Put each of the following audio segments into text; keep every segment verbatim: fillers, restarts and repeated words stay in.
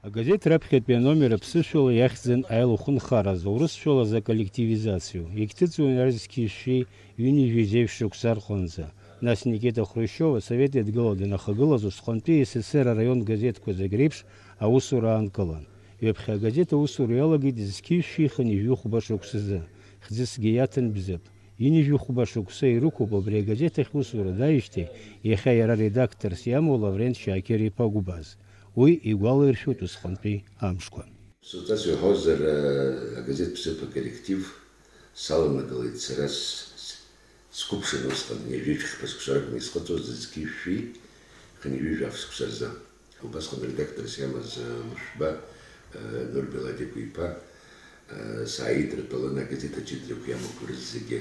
Агазеҭ раԥхьатәи аномер аԥсышәала иахьӡын аилахәынхаразы, урысшәала заколлективизациоу. Иагьҭыҵуан ар зқьи жәшәи ҩынҩажәи зеижә шықәса рҟынӡа. Нас Никита Хрушьов Асовет Еидгыла данахагылаз усҟантәи С С Р араион газеҭқәа зегь реиԥш аусура аанкылан. Ҩаԥхьа агазеҭ аусура иалагеит зқьи жәшәи хынҩажәи хәба шықәсазы. Хьӡысгьы иаҭан Бзыԥ. Ҩынҩажәи хәба шықәса ирықәуп абри агазеҭ ахь усура дааижьҭеи иахьа иара редакторс иамоу Лаврент Шьаақьыр-иԥа Гәбаз. Уи игәалаиршәоит усҟантәи амшқәа. Сыҵас иуҳәозар, агазеҭ Бзыԥ аколлектив саланагалеит сара с-, с-, сқәыԥшын усҟан, ҩажәи жәхԥа шықәса ракәны исҟыҵуаз зқьи жәшәи хынҩажәи жәаф шықәса рзы. Убасҟан редакторс иамаз, э, Лышәба, э, Нур Беладиқәа-иԥа, э, сааидыртәалан агазеҭ аҷыдарақәа иамақәа рызегьы,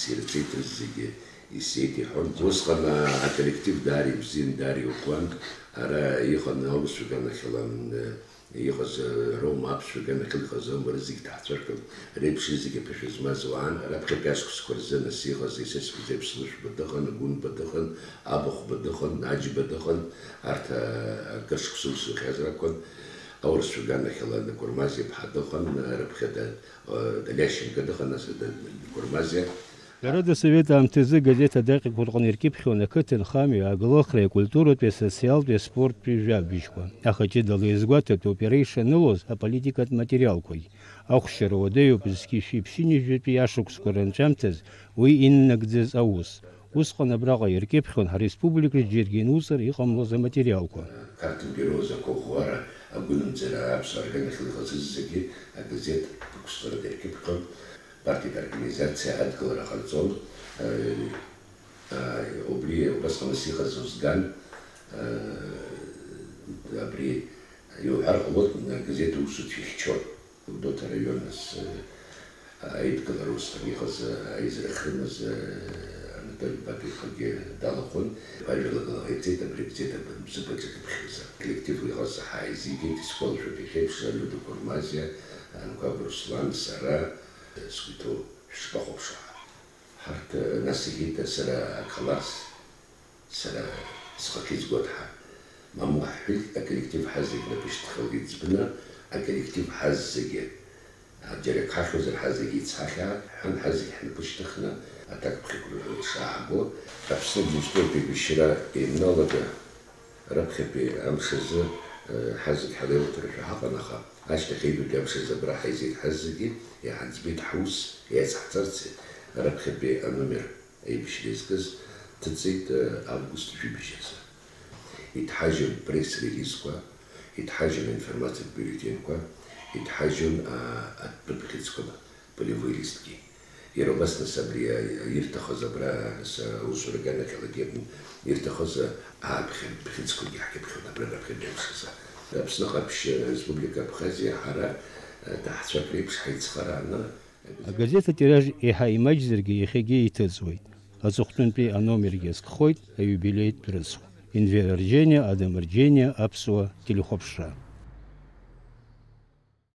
сирҵеит рызегьы, исеит иҳәон. Усҟан, а, аколлектив даара ибзиан, даара иӷәӷәан, ара иҟан аурысшәа аганахьала, э, иҟаз, э, Рома аԥсшәа аганахьала иҟаз аума рызегь ҭаацәыркын, реиԥш зегьы аԥышәа змаз уаан, раԥхьатәи ашықәсқәа рзы нас иҟаз Есесиа Кәзеиԥс Лышәба дыҟан, Гәынба дыҟан, Абахәба дыҟан, Аџьба дыҟан, арҭ, а, акыр шықәса ус зухьаз ракәын. Аурысшәа аганахьала Накурмазиа-ԥҳа дыҟан, а, раԥхьа да-, а, Далиашенко дыҟан, нас да-, Накурмазиа. Ҳәарада, асовет аамҭазы газеҭ адаҟьақәа рҟны иркьыԥхьуан ақыҭанхамҩа, аглыхреи акультуратәи, асоциалтәи, аспорттәи жәабжьқәа. Аха ҷыдала иазгәаҭатәуп иара ишанылоз аполитикатә материалқәагь. Ахәшьара уадаҩуп зқьи жәшәи ԥшьынҩажәатәи ашықәсқәа рынҵәамҭаз уи иннагӡаз аус. Усҟан абраҟа иркьыԥхьуан ҳреспубликаҿ џьаргьы иануҵар иҟамлоз аматериалқәа. Қарҭынтә ироуз ақәыӷәӷәара, агәынамӡара аԥсуаа рганахьала иҟазыз зегьы агазеҭ ықәсҵарада иркьыԥхьуан. Партиатә организациа адгылара ҟарҵон. Э, э, убри убасҟан ас иҟаз узган, э, абри иуҳәар ҟалоит, агазеҭ аусутә ихьчон. Гәдоуҭа араион ас, э, аидгылара усҟан иҟаз, э, аизара ахьрымаз, э, Анатоли Бабиԥагьы далахәын. Ажәалагала ҟаиҵеит абри абзиаҭа бзыԥ аҿы иԥхьаӡа. Коллектив иҟаз ҳааизигеит, исгәалашәоит иахьеиԥш, Лиуда Курмазиа, Анқәаб Руслан, сара, э, сгәы иҭоу шәышԥахәаԥшуа. Ҳарҭ, э, нас иҳәеит, сара ак ҟаларц, сара схахьы изгәаҭҳа, мамоу ҳҳәеит, аколлектив ҳазегь напышьҭхьала иӡбны, аколлектив ҳазегьы, а, џьара ак ҳахьуазар ҳазегьы ицҳахьа, ҳҳәан, ҳазегь ҳнапышьҭыхны аҭакԥхықәра шааго, Аԥсны Аџьынџьтәылатә еибашьра еимналада, раԥхьатәи амш азы, э, ҳазегь ҳалеилаҭәарашәа ҳаҟан, аха ашьҭахь аҩбатәи амш азы абра ҳаизеит ҳазегьы, иҳаӡбеит ҳус, еицҳҵарц, раԥхьатәи аномер аибашьра иазкыз ҭыҵит, э, август жәибжь азы. Иҭҳажьын пресс-релизқәа, иҭҳажьын аинформациатә бюллетеньқәа, иҭҳажьын, а, атәытә бӷьыцқәа, полевой листки. Иара убас нас абри, а, ирҭахыз абра, нас, а, аусура аганахьалагьы ирҭахыз, а, ааԥхьа бӷьыцқәагьы ҳкьыԥхьуан абра раԥхьатәи амш азы. Аԥсны ҟаԥшь, а, Республика Абхазиа ҳара, а, даҳцәак реиԥш ҳаицхырааны, Агазеҭ атираж еиҳа имаҷзаргьы, иахьагьы иҭыҵуеит. Аҵыхәтәантәи аномергьы азкхоит аиубилеитә рыцхә. Енвер Арџьениа, Адам Арџьениа, Аԥсуа телехәаԥшра.